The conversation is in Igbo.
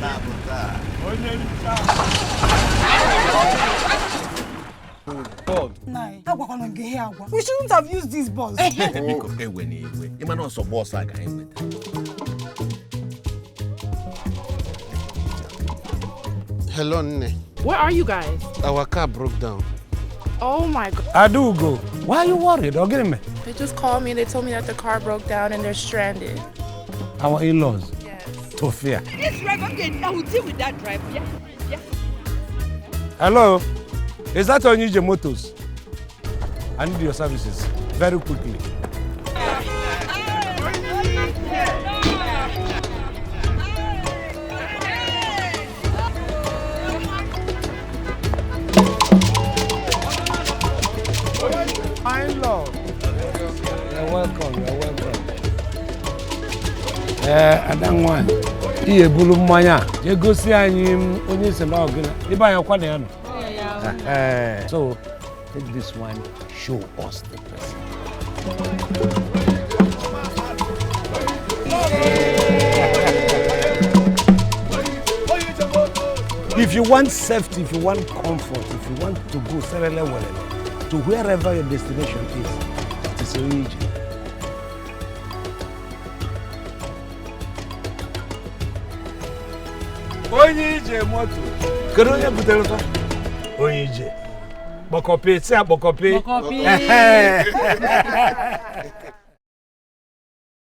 Taa bụ taa. Onye ncha. Agwakwana gị ihe agwa. We shouldn't have used this bus. Biko ewena iwe. Ị ma na ọ sọ bọọsụ a ka anyị nweta. Hello, Nne. Where are you guys? Our car broke down. Oh my God. Adaugo, why are you worried? Ọ gịnị mere? They just called me and they told me that the car broke down and they're stranded. Our in-laws. Yes. Tufia. This driver, okay, I will deal with that driver. Yeah. Hello, is that Onije Motors? I need your services very quickly. My love. You're welcome, you're welcome. Ee, ada nwanyị, ị ebulu mmanya a jee gosi anyị onye si na ọgịna ebe anyị ọkwa na ya nọ. So, take this one, show us the person. If you want safety, if you want comfort, if you want to go serele welele, to wherever your destination is, it is Onije. Onye ije moto. Kedu onye butere fa? Onye ije. Kpọkọpị, si akpọkọpị. Kpọkọpị.